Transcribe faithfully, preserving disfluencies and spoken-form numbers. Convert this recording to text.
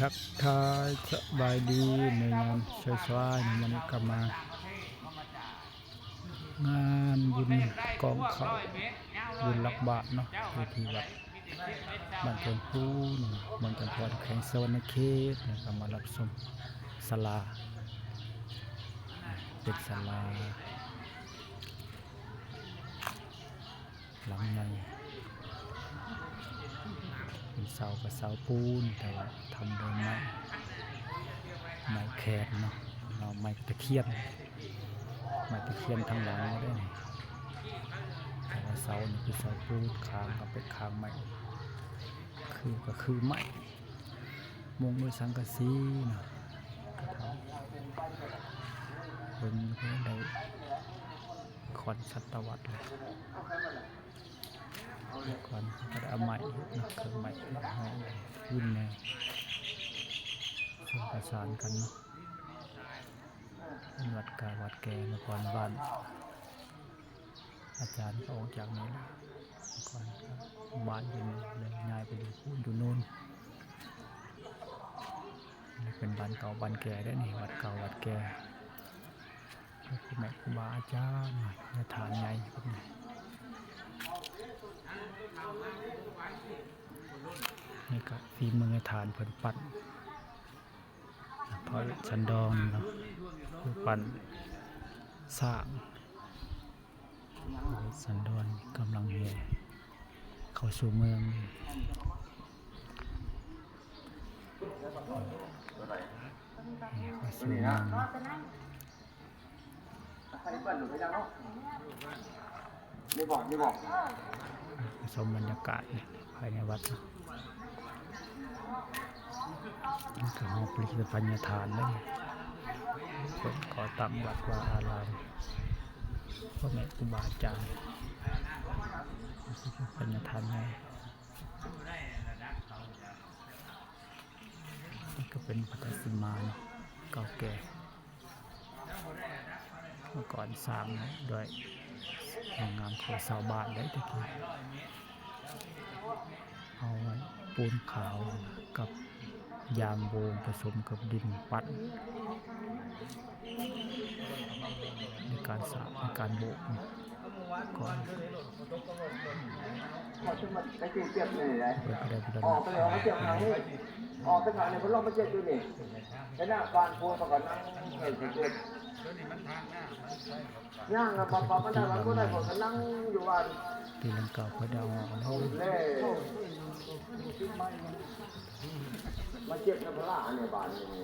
ทักทายสบายดีในงานช้อยๆ ในวันนี้ก็มา งานบุญกองข้าว บุญรักบาตรเนาะ อยู่ที่วัดบ้านเทิงพูน เมืองจำพร แขวงสะหวันนะเขต แล้วก็มารับชมศาลา เป็นศาลา หลังใหญ่ เป็นเสากับเสาปูน แต่ว่าทำด้วยไม้ ไม้แคนเนาะ เราไม้ตะเคียน ไม้ตะเคียนทั้งหลังเลยเด้อนี่ แต่ว่าเสานี่คือเสาปูน คานก็เป็นคานไม้ คือก็คือไม้ มุงด้วยสังกะสีเนาะ กระถาง เพิ่งได้ คอนศตวรรษเลย ก่อนก็ได้เอาไม้เนาะ เครื่องไม้ ไม้ขึ้นแน่ ช่วยประสานกันเนาะ เป็นวัดเก่าวัดแก่ เมื่อก่อนบ้าน อาจารย์ก็ออกจากนี้แล้ว เมื่อก่อนก็บ้านอยู่นี่เลย ย้ายไปอยู่พู้นอยู่นู่น นี่เป็นบ้านเก่าบ้านแก่ได้อนี่ วัดเก่าวัดแก่ ครูแม่ครูบาอาจารย์ ยาฐานใหญ่พวกนี้ นี่ก็ฝีมือฐานเพิ่นปั้น พระสันดรเนาะ ผู้ปั้นสร้าง พระสันดรกำลังแห่เข้าสู่เมือง แห่เข้าสู่เมือง นี่บอก นี่บอก ชมบรรยากาศเนี่ย ภายในวัดนะ นี่คือห้องพิพิธภัณฑสถานเลย คนก่อตั้งวัดวาอาราม พ่อแม่ครูบาอาจารย์ พิพิธภัณฑสถานไง นี่ก็เป็นพุทธสิมาเนาะ เก่าแก่ เมื่อก่อนสร้างด้วยแรงงานของชาวบ้านได้ตะกี้ เอาปูนขาวกับยางโบงผสมกับดินปั้น ในการสร้าง ในการโบกก่อน ขอสมัครไปเก็บเก็บเลยนะ เปิดไปได้ไปได้ ออกไปเลย ออกมาเก็บทางนี้ ออกไปทางนี้ เพิ่นลงมาเก็บอยู่นี่ แล้วหน้าบ้านโพนเขาก็นั่งเก็บเก็บ ย่างอะ ปะปะมันได้ มันก็ได้ เขาก็นั่งอยู่บ้าน ปีหนึ่งเก่าเขาได้เอาออกมา เล่ มาเก็บน้ำพระอันนี้บ้านนี้